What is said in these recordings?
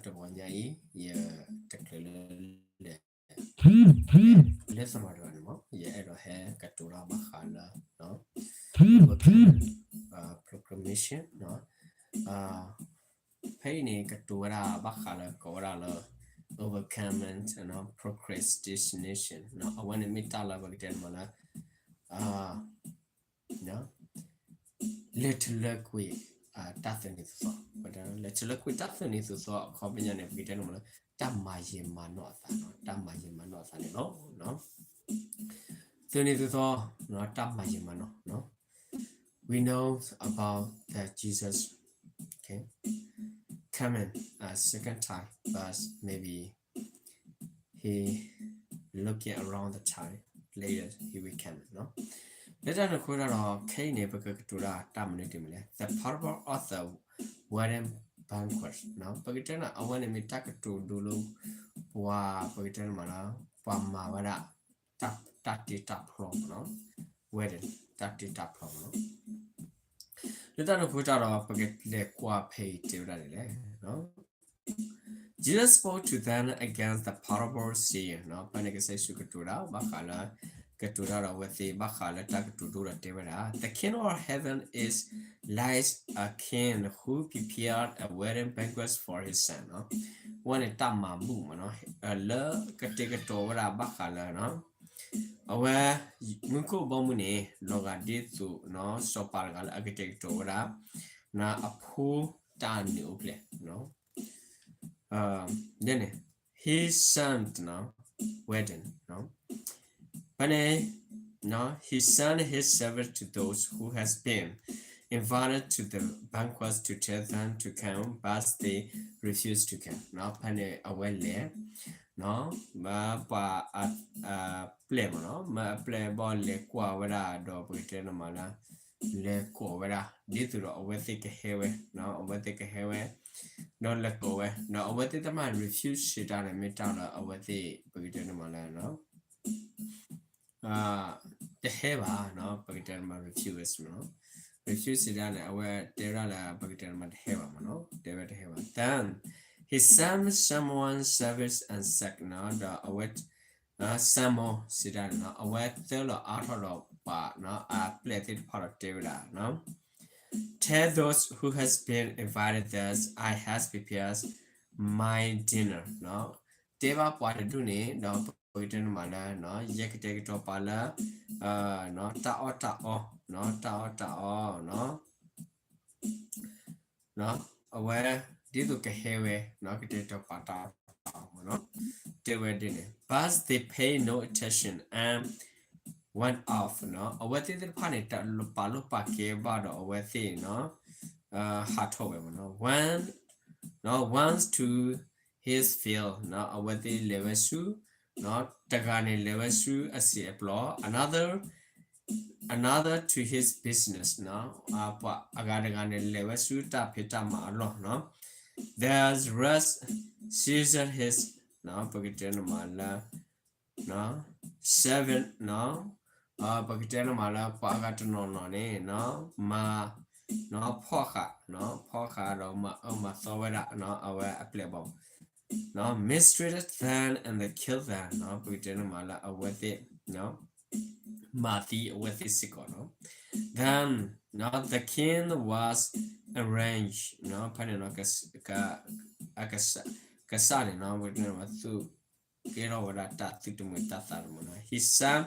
တဂီၤညါအံၤ ယတချုးလၢလဲၤ လၢ sermon တဂၤန့ၣ်မ့ၢ် ယအဲၣ်ဒိးဟဲကတိၤတၢ်ဘၣ်ဃးလၢ proclamation ဖဲအံၤန့ၣ် ကတိၤဝဲဒၣ်ဘၣ်ဃးလၢကိးဝဲဒၣ်လၢ overcoming procrastination အဝဲန့ၣ်မ့ၢ်တၢ်လၢပကတဲန့ၣ်မ့ၢ်လၢ လဲၤထလၢကွံာ် တၢ်သၢနံၤသီသီ, လဲၤထလၢကွံာ်တၢ်သၢနံၤသီသီ အခီပညီန့ၣ် ပကတဲန့ၣ်မ့ၢ်လၢ တၢ်မၤယံာ်မၤနီၢ်အသး, တၢ်မၤယံာ်မၤနီၢ်အသးန့ၣ်လီၤ. သၢနံၤသီသီ တၢ်မၤယံာ်မၤနီၢ် We know about that Jesus, okay, coming a second time, but maybe he looking around the time, later he will come လၢတၢ်န့ၣ်အဃိဒီး ခဲအံၤန့ၣ် ပကကတိၤတၢ်တၢ်မနုၤတမံၤလဲၣ်, the parable of the wedding banquet ပကတဲန့ၣ် အဝဲန့ၣ်မ့ၢ်တၢ်ကတိၤဒိလၢ ပှၤ ပကတဲန့ၣ်မ့ၢ်လၢ ပှၤမၤဝဲဒၣ် တၢ်တ့တၢ်ဖျီမ့ၢ်နီၤ, wedding တၢ်တ့တၢ်ဖျီမ့ၢ်နီၤ. လၢတၢ်န့ၣ်အဃိတၢ်ဒီး ပကလဲၤကွၢ်ဖဲအံၤတဲဝဲဒၣ်ဒ်လဲၣ် Jesus spoke to them against the parable, saying ဖဲန့ၣ်ကစၢ်ယ့ၣ်ၡူးကတိၤတၢ် ဘၣ်ဃးလၢ ကတိၤတၢ်ဒီးအဝဲသ့ၣ် ဘၣ်ဃးလၢတၢ်ကတိၤဒိဒီးတဲဝဲဒၣ် The kingdom of heaven is like a king who prepared a wedding banquet for his son အဝဲန့ၣ်တၢ်မၤဘူၣ်မ့ၢ်နီၤ, လၢကတဲာ်ကတီၤဝဲဒၣ်ဘၣ်ဃးလၢ အဝဲ မူခိၣ်ဘီမုၢ်န့ၣ် လီၤဂာ်ဒ်သိး စီၤပၤတဂၤလၢအကတဲာ်ကတီၤဝဲဒၣ် အဖိတၢ်နုာ်အိၣ်ဖျဲၣ် န့ၣ် his son wedding ဖဲန့ၣ် he sent his servant to those who has been invited to the banquet to tell them to come, but they refused to come ဖဲန့ၣ်အဝဲလဲၤ ပှၤ အပျဲၢ်မ့ၢ်နီၤ, မ့ၢ်အပျဲၢ်ဘီလဲၤကွၢ်ဝဲဒၣ်ဒီး ပကတဲန့ၣ်မ့ၢ်လၢ လဲၤကိးဝဲဒၣ် ဒ်သိးဒီးအဝဲသ့ၣ်ကဟဲဝဲ, အဝဲသ့ၣ်ကဟဲဝဲ ဒီးလဲၤကိးဝဲ ဒီးအဝဲသ့ၣ်တဖၣ် refuse စံးတၢ်န့ၣ် မ့ၢ်တၢ်လၢအဝဲသ့ၣ် ပကတဲန့ၣ်မ့ၢ်လၢ တဟဲဘၣ်, ပကတဲန့ၣ်မ့ၢ် refuse မ့ၢ်နီၤ, refuse စံးတၢ်န့ၣ် အဝဲတဲဝဲဒၣ်လၢ ပကတဲန့ၣ်မ့ၢ်တဟဲဘၣ်မ့ၢ်နီၤ, တဲဝဲတဟဲဘၣ် Then he summoned some servants and said ဒီးအဝဲ summoned စံးတၢ်န့ၣ်နီၤ, အဝဲသၢလီၤအါထီၣ်ဒီးပှၤ အပျဲၢ်သ့ၣ်တဖၣ်ဒီးတဲဝဲဒၣ် Tell those who has been invited that I has prepared my dinner တဲဘၣ်ပှၤတဒူၣ်န့ၣ် ဒီးပကတဲန့ၣ်မ့ၢ်လၢ ယကတဲာ်ကတီၤပာ်လၢ တၢ်အီၣ်တၢ်အီ, တၢ်အီၣ်တၢ်အီ အဝဲ ဒ်သိးကဟဲဝဲ ကတဲာ်ကတီၤပာ်တၢ်အီၣ်တၢ်အီမ့ၢ်နီၤ, တဲဝဲဒ်န့ၣ် But they paid no attention and went off အဝဲသ့ၣ်သ့ၣ်တဖၣ်န့ၣ် တပာ်လိာ်ပာ်ကဲဘၣ်ဒီးအဝဲသ့ၣ် ဟးထီၣ်ဝဲမ့ၢ်နီၤ, went, went to his field အဝဲသ့ၣ်လဲၤဝဲဆူ တဂၤန့ၣ်လဲၤဝဲဆူအစံာ်အပျီ, another another to his business ပှၤအဂၤတဂၤန့ၣ် လဲၤဝဲဆူတၢ်ဖံးတၢ်မၤအလီၢ်နီၤ, the rest seized his ပကတဲန့ၣ်မ့ၢ်လၢ servant ပကတဲန့ၣ်မ့ၢ်လၢ ပှၤအဂၤတနီၤနီၤန့ၣ် မၤ ဖီၣ်ဃာ် ဖီၣ်ဃာ်ဒီးမၤအၢမၤသီဝဲဒၣ် အဝဲအပျဲၢ်ဘီ mistreated them and killed them ပကတဲန့ၣ်မ့ၢ်လၢအဝဲသ့ၣ် မၤသံအဝဲသ့ၣ်စ့ၢ်ကီးနီၤ, then the king was enraged ဖဲန့ၣ် ကစၢ်န့ၣ် ပကတဲန့ၣ်မ့ၢ် သူၣ်ကဲထီၣ်ဝဲဒၣ်တၢ်သုတမုာ်တၢ်သးတမုာ်နီၤ, he sent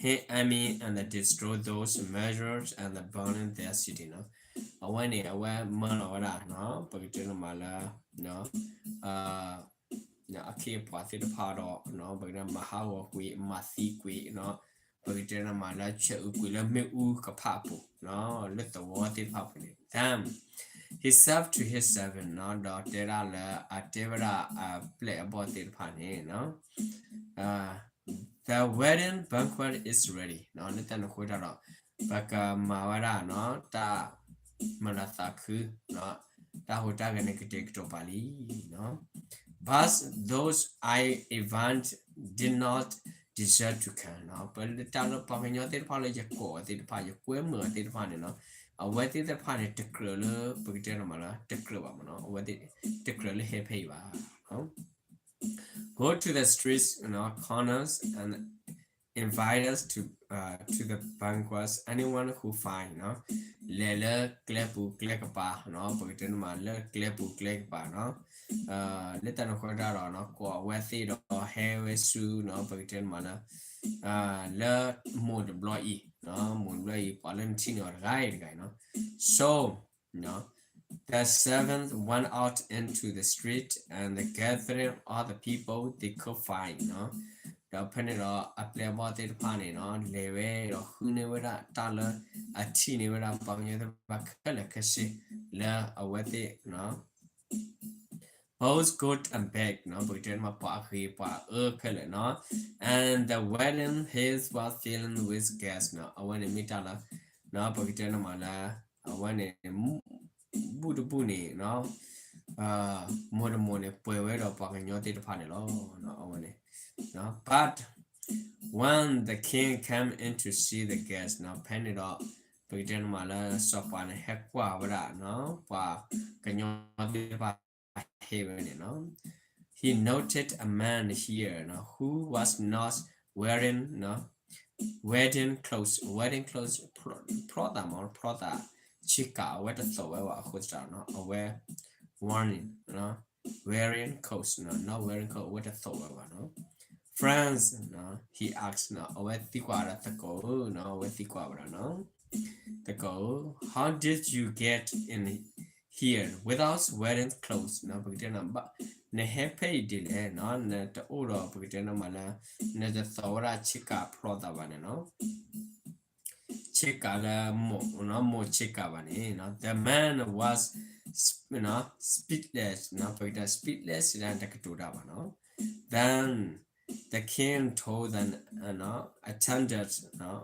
his army and destroyed those murderers and burned their city နီၤ, အဝဲန့ၣ် အဝဲမၢလီၤဝဲဒၣ် ပကတဲန့ၣ်မ့ၢ်လၢ အခ့အပှၤသ့ၣ်တဖၣ်ဒီး ပကတဲမၤဟးဂီၤကွံာ် မၤသံကွံာ် ပကတဲန့ၣ်မ့ၢ်လၢ ဆဲးအုးကွံာ်လၢမ့ၣ်အူကဖၣ်အပူၤ လၢသဝီသ့ၣ်တဖၣ်အပူၤန့ၣ် then he said to his servant ဒီးတဲဒၣ်လၢအတဲဝဲဒၣ်အပျဲၢ်အဘီၣ်သ့ၣ်တဖၣ်န့ၣ် the wedding banquet is ready လၢတၢ်န့ၣ်အဃိတၢ်ဒီး ပကမၤဝဲဒၣ် တၢ်မၤလၤသးခု တၢ်ဟူးတၢ်ဂဲၤန့ၣ် ကတဲာ်ကတီၤပာ်လံ but those I invited did not deserve to come ပတၢ်လၢပှၤကညီသ့ၣ်တဖၣ်လၢယကိးအီၤသ့ၣ်တဖၣ် ယကွဲမုာ်အီၤသ့ၣ်တဖၣ်န့ၣ်နီၤ အဝဲသ့ၣ်တဖၣ်န့ၣ် တကြၢးလၢ ပကတဲန့ၣ်မးလၢ တကြၢးဘၣ်မးနီၤ, အဝဲသ့ၣ်တကြၢးလၢဟဲဖဲအံၤဘၣ်. Go to the streets, you know, corners and invite us to, uh, to the banquets, anyone who find, နီၤ, လဲၤလၢကျဲပူၤကျဲကပၤနီၤ, ပကတဲန့ၣ်မးလၢကျဲပူၤကျဲကပၤနီၤ, လၢတၢ်န့ၣ်အဃိတၢ်ဒီးနီၤ, ကိးအဝဲသ့ၣ်ဒီးဟဲဝဲဆူနီၤ, ပကတဲန့ၣ်မးလၢ လၢမိၢ်တဘျီအံၤ, မိၢ်တဘျီအံၤ ပှၤလၢနထံၣ်န့ၢ်အီၤတဂၤအံၤတဂၤအံၤနီၤ. So, the servants went out into the street and gathering all the people they could find, နီၤ, ဒီးဖဲန့ၣ်ဒီးအပျဲၢ်အဘီၣ်သ့ၣ်တဖၣ်န့ၣ်နီၤ, လဲၤဝဲဒီးဃုန့ၢ်ဝဲဒၣ်တၢ်လၢအထံၣ်န့ၢ်ဝဲဒၣ်ပှၤကညီသ့ၣ်တဖၣ်ခဲလၢာ်ခဲဆ့ လၢအဝဲသ့ၣ် both good and bad နီၤ, ပကတဲန့ၣ်မး ပှၤအဂ့ၤပှၤအအၢခဲလၢာ်နီၤ, and the wedding halls were filled with guests နီၤ, အဝဲန့ၣ်မ့ၢ်တၢ်လၢ နီၤ, ပကတဲန့ၣ်မးလၢ အဝဲန့ၣ် ဘူၣ်တဘူၣ်န့ၣ်နီၤ, မိၢ်တမိၢ်န့ၣ် ပှဲၤဝဲဒီးပှၤကညီသ့ၣ်တဖၣ်န့ၣ်လီၤ. အဝဲန့ၣ် but when the king came in to see the guests နီၤ, ဖဲန့ၣ်ဒီး ပကတဲန့ၣ်မးလၢစီၤပၤန့ၣ် ဟဲကွၢ်ဝဲဒၣ်နီၤ, ပှၤကညီသ့ၣ်တဖၣ် ဟဲဝဲန့ၣ်နီၤ, he noted a man here နီၤ, who was not wearing နီၤ, wedding clothes, wedding clothes ဖျီသးမး, ဖျီသးဆ့ကၤ အဝဲတသိးဝဲဘၣ်အဃိသတးနီၤ, အဝဲ wearing နီၤ, wearing clothes နီၤ, not wearing clothes အဝဲတသိးဝဲဘၣ်နီၤ. Friends နီၤ, he asked နီၤ, အဝဲသံကွၢ်ဝဲဒၣ်သကိးဧၢနီၤ, အဝဲသံကွၢ်ဝဲဒၣ်နီၤ, သကိးဧၢ, how did you get in here without wearing clothes နီၤ, ပကတဲန့ၣ် နဟဲဖဲအံၤဒ်လဲၣ်နီၤ, နတအိၣ်ဒီး ပကတဲန့ၣ်မးလၢ နတသိးဝဲဒၣ်ဆ့ကၤဖျီသးဘၣ်န့ၣ်နီၤ, ဆ့ကၤလၢမိၢ်နီၤ, မိၢ်ဆ့ကၤဘၣ်န့ၣ်နီၤ, the man was speechless နီၤ, ပကတဲ speechless စံးဒၣ်တကတိၤတၢ်ဘၣ်နီၤ. Then the king told the နီၤ attendant နီၤ,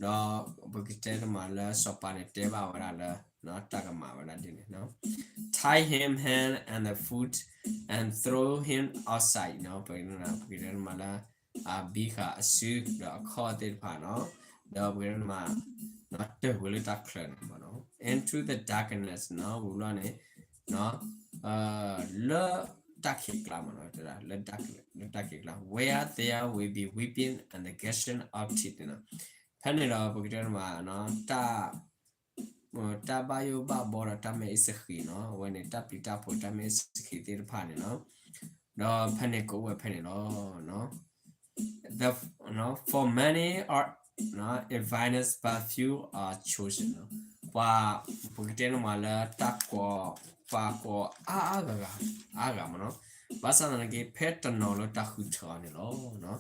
ဒီးပကတဲန့ၣ်မးလၢစီၤပၤန့ၣ်တဲဘၣ်ဝဲဒၣ်လၢ နီၤ တၢ်ကမၤဝဲဒၣ်ဒ်န့ၣ်နီၤ, tie him hand and the foot and throw him outside နီၤ, ပကတဲန့ၣ်မးလၢ အဘံဃာ်အစုဒီးအခီၣ်သ့ၣ်တဖၣ်နီၤ, ဒီးပကတဲန့ၣ်မး တၢ်ဝံၤလၢတၢ်ချၢန့ၣ်မးနီၤ, into the darkness နီၤ, ဝံၤဘျီန့ၣ် လၢတၢ်ခံးကျါမးနီၤ, လၢတၢ်ခံးကျါ where there will be weeping and the gnashing of teeth နီၤ, ဖဲန့ၣ်ဒီးပကတဲန့ၣ်မး တၢ် တၢ်ဘၣ်ယိၣ်ဘၣ်ဘီဒီးတၢ်မဲအ့ၣ်စဃံးနီၤ, အဝဲန့ၣ် တၢ်ပျံၤတၢ်ဖုးတၢ်မဲအ့ၣ်စဃံးသ့ၣ်တဖၣ်န့ၣ်နီၤ, ဒီးဖဲန့ၣ်ကအိၣ်ဝဲဖဲန့ၣ်လီၤ. The, for many are invited but few are chosen နီၤ, ပှၤ ပကတဲန့ၣ်မးလၢတၢ်ကိး ပှၤကိးအါအါဂၤဂၤ အါဂၤမးနီၤ, ဘၣ်ဆၣ်သနာ်က့ ဖဲတနီၤလၢတၢ်ဃုထၢအီၤန့ၣ်လီၤ.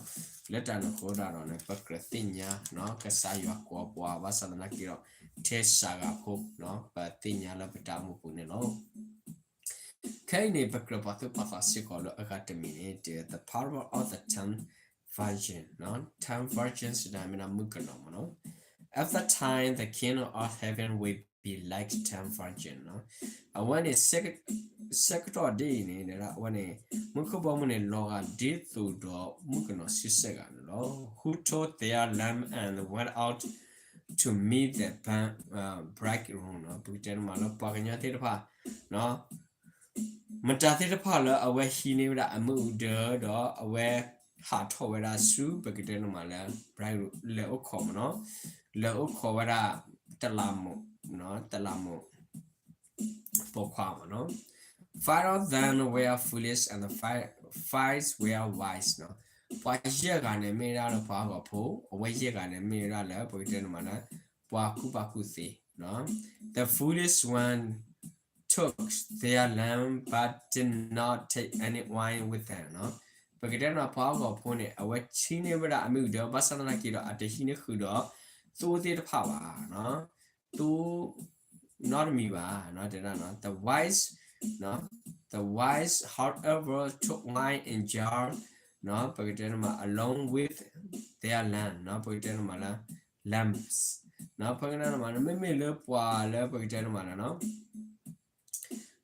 လၢတၢ်န့ၣ်အဃိဒၣ်ဒီးန့ၣ် ပကြၢးသ့ၣ်ညါနီၤ ကစၢ်ယွၤကိးပှၤ ဘၣ်ဆၣ်သနာ်က့ဒီး ထဲစှၤဂၤဖိနီၤ ပသ့ၣ်ညါလၢပတၢ်အိၣ်မူပူၤန့ၣ်လီၤ. ခဲအံၤန့ၣ် ပကြၢးပာ်သူၣ်ပာ်သးစ့ၢ်ကီးလၢအဂၤတမံၤန့ၣ် the parable of the ten virgin နီၤ, ten virgin စံးဒၣ်မ့ၢ်ဒၣ်မုၣ်ကနီၤမးနီၤ, at that time the kingdom of heaven will be like ten virgin နီၤ, အဝဲန့ၣ် ဆၢကတီၢ်ဒ်အံၤန့ၣ် အဝဲန့ၣ် မူခိၣ်ဘီမုၢ်န့ၣ် လီၤဂာ်ဒ်သိးဒီးမုၣ်ကနီၤဆံဆဲၣ်ဂၤန့ၣ်လီၤ. Who took their lamp and went out to meet the bridegroom နီၤ, ပကတဲန့ၣ်မးလၢပှၤကညီသ့ၣ်တဖၣ် မတၤသ့ၣ်တဖၣ်လၢအဝဲဟံးန့ၢ်ဝဲဒၣ်အမ့ၣ်အူဒၢဒီး အဝဲဟးထီၣ်ဝဲဒၣ်ဆူ ပကတဲန့ၣ်မးလၢ bridegroom လဲၤအိၣ်ခိးမးနီၤ, လဲၤအိၣ်ခိးဝဲဒၣ် တလးမူး, တလးမူး ပိာ်ခွါမးနီၤ. Five of them were foolish and five were wise နီၤ, ပှၤယဲၢ်ဂၤန့ၣ်မ့ၢ်ဝဲဒၣ်လၢပှၤဟးဂီၤဖိ, အဝဲယဲၢ်ဂၤန့ၣ်မ့ၢ်ဝဲဒၣ်လၢ ပကတဲန့ၣ်မးလၢ ပှၤကူၣ်ဘၣ်ကူၣ်သ့နီၤ. The foolish one took their lamp but did not take any wine with them နီၤ, ပကတဲန့ၣ်ပှၤဟးဂီၤဖိန့ၣ် အဝဲဟံးန့ၢ်ဝဲဒၣ်အမ့ၣ်အူဒၢ ဘၣ်ဆၣ်သနာ်က့ဒီး အတဟံးန့ၢ်ဃုာ်ဒီး သိသ့ၣ်တဖၣ်ဘၣ်နီၤ, သိ နီတမံၤဘၣ်နီၤ, တဲဒၣ်နီၤ, the wise, the wise, however, took wine in jar နီၤ, ပကတဲန့ၣ်မး along with their lamp နီၤ, ပကတဲန့ၣ်မးလၢ lamps နီၤ, ပကတဲန့ၣ်မး မ့မ့ၢ်လၢပှၤလၢပကတဲန့ၣ်မးနီၤ,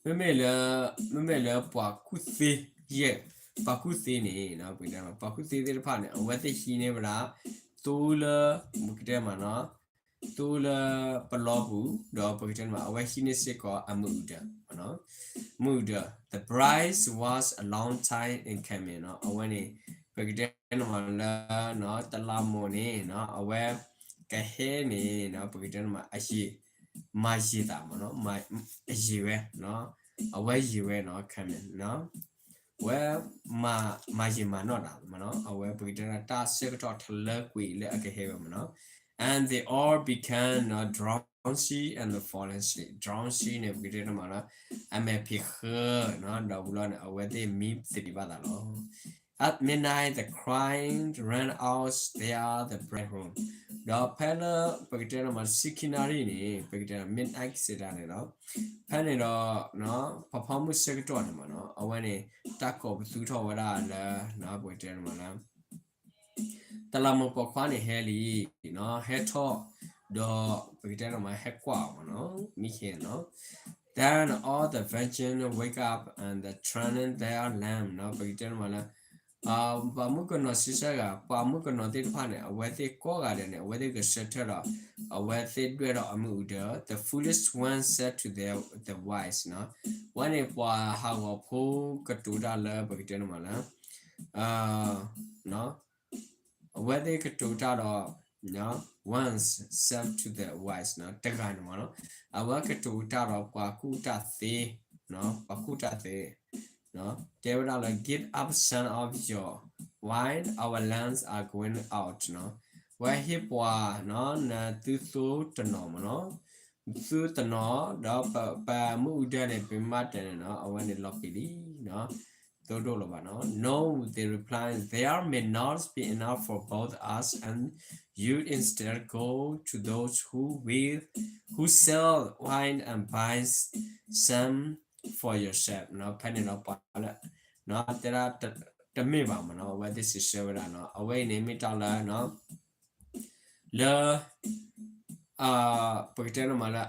မ့မ့ၢ်လၢ မ့မ့ၢ်လၢပှၤကူၣ်သ့ယဲၢ်, ပှၤကူၣ်သ့န့ၣ် ပှၤကူၣ်သ့သ့ၣ်တဖၣ်န့ၣ် အဝဲသ့ၣ်ဟံးန့ၢ်ဝဲဒၣ် သိလၢ ပကတဲမးနီၤ သူလၢပလီပူၤ ဒီးပကတဲန့ၣ်မး အဝဲဟံးန့ၢ်စ့ၢ်ကီးအမုၢ်အုဒၢ, မုၢ်အုဒၢ, the bride was a long time in coming နီၤ. အဝဲန့ၣ် ပကတဲန့ၣ်မးလၢ တလးမူးန့ၣ် အဝဲကဟဲန့ၣ် ပကတဲန့ၣ်မး အယံာ်, မၤယံာ်သးမးနီၤ, အယံာ်ဝဲ, အဝဲယံာ်ဝဲနီၤ coming နီၤ. အဝဲ မၤယံာ်မၤနီၢ်တၢ်မးနီၤ, အဝဲပကတဲန့ၣ် တၢ်ဆၢကတီၢ်ထလၢကွံာ်လၢအကဟဲဝဲမးနီၤ. And they all became drowsy and fallen asleep. Drowsy န့ၣ် ပကတဲန့ၣ်မးလၢ အမဲာ်ဖံးဃၢၤနီၤ, ဒီးဝံၤလီၤန့ၣ် အဝဲသ့ၣ်မံသဒံးဘၣ်သးလီၤ. At midnight the cry rang out, they are the bridegroom. ဒီးဖဲလၢ ပကတဲန့ၣ်မး ဆံခံနၣ်ရံၣ်န့ၣ် ပကတဲန့ၣ် midnight စံးတၢ်န့ၣ်ဒီး ဖဲန့ၣ်ဒီး ပှၤဖီမုၢ်ဆၢကတီၢ်န့ၣ်မးနီၤ, အဝဲန့ၣ် တၢ်ကိးပသူထီၣ်ဝဲဒၣ်လၢ ပကတဲန့ၣ်မးလၢ တလးမူးပိာ်ခွါန့ၣ်ဟဲလံ, ဟဲထီၣ်, ဒီးပကတဲန့ၣ်မး ဟဲကွၢ်အီၤမးနီၤ, မံခ့နီၤ. Then all the virgins wake up and trimmed their lamps နီၤ, ပကတဲန့ၣ်မးလၢ ပှၤမုၣ်ကနီၤဆံဆၢဂၤ, ပှၤမုၣ်ကနီၤသ့ၣ်တဖၣ်န့ၣ် အဝဲသ့ၣ်ကိးဂၤဒဲးန့ၣ် အဝဲသ့ၣ်ဂဲၤဆၢထၢၣ်ဒီး အဝဲသ့ၣ်ဒွဲၣ်ထီၣ်အမုၢ်အုဒၢ, the foolish ones said to their, the wise နီၤ, ဝဲန့ၣ်ပှၤဟးဂီၤဖိကတိၤတၢ်လၢ ပကတဲန့ၣ်မးလၢ အဝဲသ့ၣ်ကတိၤတၢ်ဒီး ones said to the wise နီၤ, တဂၤန့ၣ်မးနီၤ, အဝဲကတိၤတၢ်ဒီးပှၤကူၣ်တၢ်သ့, ပှၤကူၣ်တၢ်သ့, တဲဝဲဒၣ်လၢ give up some of your wine, our lamps are going out နီၤ, ဝဲဟ့ၣ်ပှၤ နသုသိတနီၤမးနီၤ, သုတနီၤ ဒီးပမုၢ်အုဒၢန့ၣ် ပမၤတၢ်န့ၣ်နီၤ အဝဲန့ၣ်လီၤပံာ်လံနီၤ, သိဒိၣ်လီၤဘၣ်နီၤ. No, they replied, there may not be enough for both us and you. Instead, go to those who with, who sell wine and buy some for yourself နီၤ. ဖဲန့ၣ်ဒီးပှၤလၢ တဲဒၣ် တမ့ၢ်ဘၣ်မးနီၤ, အဝဲသ့ၣ်စံးဆၢဝဲဒၣ်နီၤ, အဝဲအံၤန့ၣ်မ့ၢ်တၢ်လၢ လၢ ပကတဲန့ၣ်မးလၢ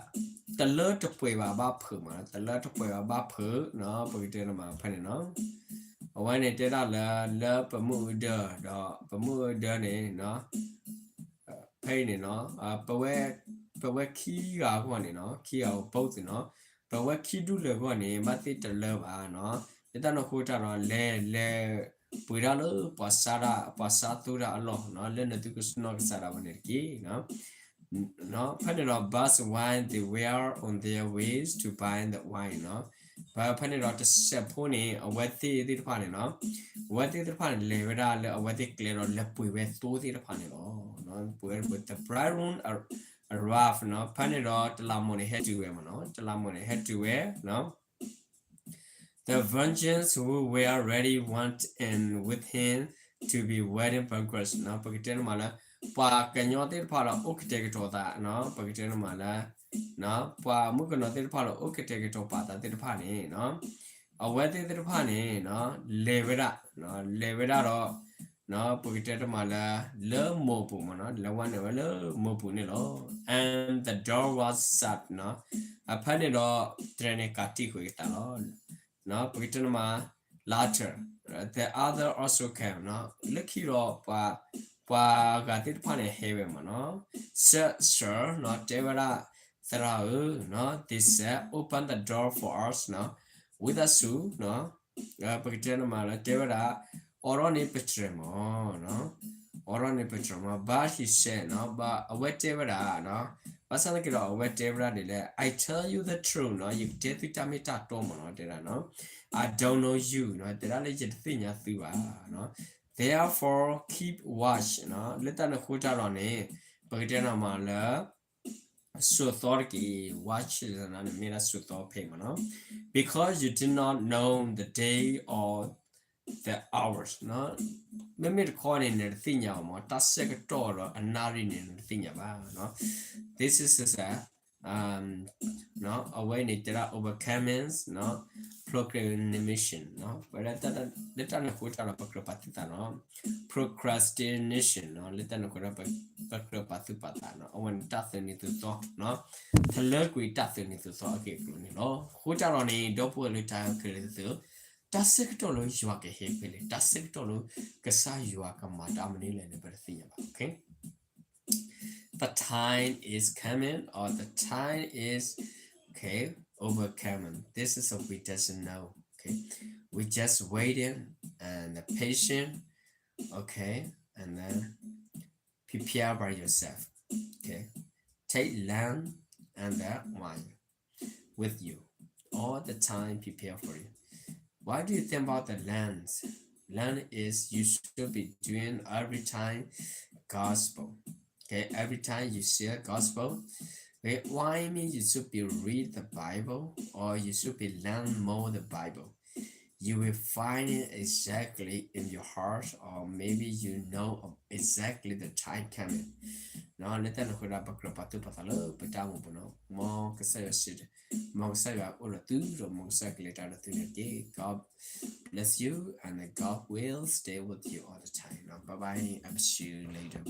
တလၢတပှဲၤဘၣ်ဘၣ်ဖုးမး, တလၢတပှဲၤဘၣ်ဘၣ်ဖုးနီၤ, ပကတဲန့ၣ်မးဖဲန့ၣ်နီၤ. အဝဲန့ၣ်တဲဒၣ်လၢ လၢပမုၢ်အုဒၢ ဒီးပမုၢ်အုဒၢန့ၣ် ဖဲအံၤန့ၣ်နီၤ ပဝဲခံဂၤအဂီၢ်န့ၣ်နီၤ, ခံဂၤအဂီၢ် both နီၤ, ပဝဲခံဒူၣ်လၢာ်အဂီၢ်န့ၣ် ဘၣ်သ့ၣ်တလၢဘၣ်နီၤ. လၢတၢ်န့ၣ်အဃိတၢ်ဒီး လဲၤလဲၤ ပှ့ၤဒၣ်လၢပှၤဆါဒၣ် ပှၤဆါသူဒၣ်အလီၢ်နီၤ, လၢနသုကနီၢ်ကစၢ်ဒၣ်ဝဲန့ၣ်တက့ၢ်နီၤ. ဖဲန့ၣ်ဒီး but while they were on their way to buy the wine နီၤ, ဖဲန့ၣ်ဒီးတစဲးဖိန့ၣ် အဝဲသ့ၣ်သ့ၣ်တဖၣ်န့ၣ်နီၤ, အဝဲသ့ၣ်သ့ၣ်တဖၣ်န့ၣ် လဲၤဝဲဒၣ်လၢအဝဲသ့ၣ်ကျဲဒီး လဲၤပှ့ၤဝဲသိသ့ၣ်တဖၣ်န့ၣ်လီၤ. ပှ့ၤဝဲ the bridegroom arrived နီၤ, ဖဲန့ၣ်ဒီးတလးမူးန့ၣ် ဟဲတုၤဝဲမးနီၤ, တလးမူးန့ၣ် ဟဲတုၤဝဲ The virgins who were ready went in with him to be wedding brides နီၤ, ပကတဲန့ၣ်မးလၢ ပှၤကညီသ့ၣ်တဖၣ်လၢအိၣ်ကတဲာ်ကတီၤသးနီၤ, ပကတဲန့ၣ်မးလၢ ပှၤမုၣ်ကနီၤသ့ၣ်တဖၣ်လၢ အိၣ်ကတဲာ်ကတီၤပာ်သးသ့ၣ်တဖၣ်န့ၣ် အဝဲသ့ၣ်သ့ၣ်တဖၣ်န့ၣ် လဲၤဝဲဒၣ်, လဲၤဝဲဒၣ်ဒီး ပကတဲတမးလၢ လၢမိၢ်ပူၤမးနီၤ, လဲၤဝဲန့ၣ်ဝဲလၢမိၢ်ပူၤန့ၣ်လီၤ. And the door was shut နီၤ, အဖဲန့ၣ်ဒီး တြဲၤန့ၣ်ကးတံာ်ဃုာ်ကသးလီၤ. ပကတဲတမး later, the other also came နီၤ, လၢခံဒီး ပှၤဂၤသ့ၣ်တဖၣ်န့ၣ်ဟဲဝဲမးနီၤ. Sir, sir နီၤ, တဲဝဲဒၣ် သရၣ်ဧၢ နီၤ, they said, open the door for us နီၤ, ဝံသးစူၤ နီၤ, ပကတဲန့ၣ်မးလၢတဲဝဲဒၣ် အိးထီၣ်န့ၢ်ပတြဲၤမး အိးထီၣ်န့ၢ်ပတြဲၤမး but he said နီၤ, but အဝဲတဲဝဲဒၣ် ဘၣ်ဆၣ်သနာ်က့ဒီး အဝဲတဲဝဲဒၣ်ဒ်လဲၣ်, I tell you the truth နီၤ, ယကတဲသုတၢ်မ့ၢ်တၢ်တီမးနီၤ, တဲဒၣ်နီၤ, I don't know you နီၤ, တဲဒၣ်လၢယတသ့ၣ်ညါသုဘၣ် နီၤ, therefore keep watch နီၤ, လၢတၢ်န့ၣ်အဃိတၢ်ဒီးန့ၣ် ပကတဲန့ၣ်မးလၢ စိာ်သီတက့ၢ်, watch န့ၣ်မ့ၢ်ဒၣ်စိာ်သီဖဲမးနီၤ, because you do not know the day or the hours နီၤ, မ့မ့ၢ်တခီန့ၣ် နတသ့ၣ်ညါဘၣ်မး, တၢ်ဆၢကတီၢ်ဒီးအနၣ်ရံၣ်န့ၣ် နတသ့ၣ်ညါဘၣ် This is a အဝဲန့ၣ်တဲဒၣ် overcoming procrastination နီၤ, လၢတၢ်န့ၣ်အဃိတၢ်ဒီးပကြၢးပာ်သုသးနီၤ, procrastination နီၤ, လၢတၢ်န့ၣ်အဃိဒီးပကြၢးပာ်သုပာ်သးနီၤ, အဝဲန့ၣ်တၢ်သုးနံၤသုးသီနီၤ, ထလၢကွံာ်တၢ်သုးနံၤသုးသီအဂ့ၢ်အကျိၤန့ၣ်လီၤ. အဃိတၢ်ဒီးန့ၣ် ဒီပုၢ်ဝဲၢ်လၢတၢ်ခဲလၢာ်သ့ၣ်ဧၢ, တၢ်ဆၢကတီၢ်လၢယွၤကဟဲဖဲလဲၣ်, တၢ်ဆၢကတီၢ်လၢကစၢ်ယွၤကမၤတၢ်မနုၤလဲၣ်န့ၣ် ပတသ့ၣ်ညါဘၣ်. the time is coming or the time is, okay, overcoming. This is what we doesn't know. Okay, we just waiting and the patient. Okay, and then prepare by yourself. Okay, take lamb and the wine with you all the time. Prepare for you. Why do you think about the lambs? Lamb is you should be doing every time gospel. Okay, every time you share gospel, okay, why mean you should be read the Bible or you should be learn more the Bible? You will find it exactly in your heart, or maybe you know exactly the time coming. လၢတၢ်န့ၣ်အဃိဒီး ပကြၢးပာ်သူၣ်ပာ်သးလၢပတၢ်အိၣ်မူပူၤနီၤ, မ်ကစၢ်ယွၤစံး, မ်ကစၢ်ယွၤအိၣ်ဒီးသုဒီး မ်ကစၢ်ယွၤကလဲၤတၢ်ဒီးသုန့ၣ်တက့ၢ်. God bless you and God will stay with you all the time. Bye bye. I see you later.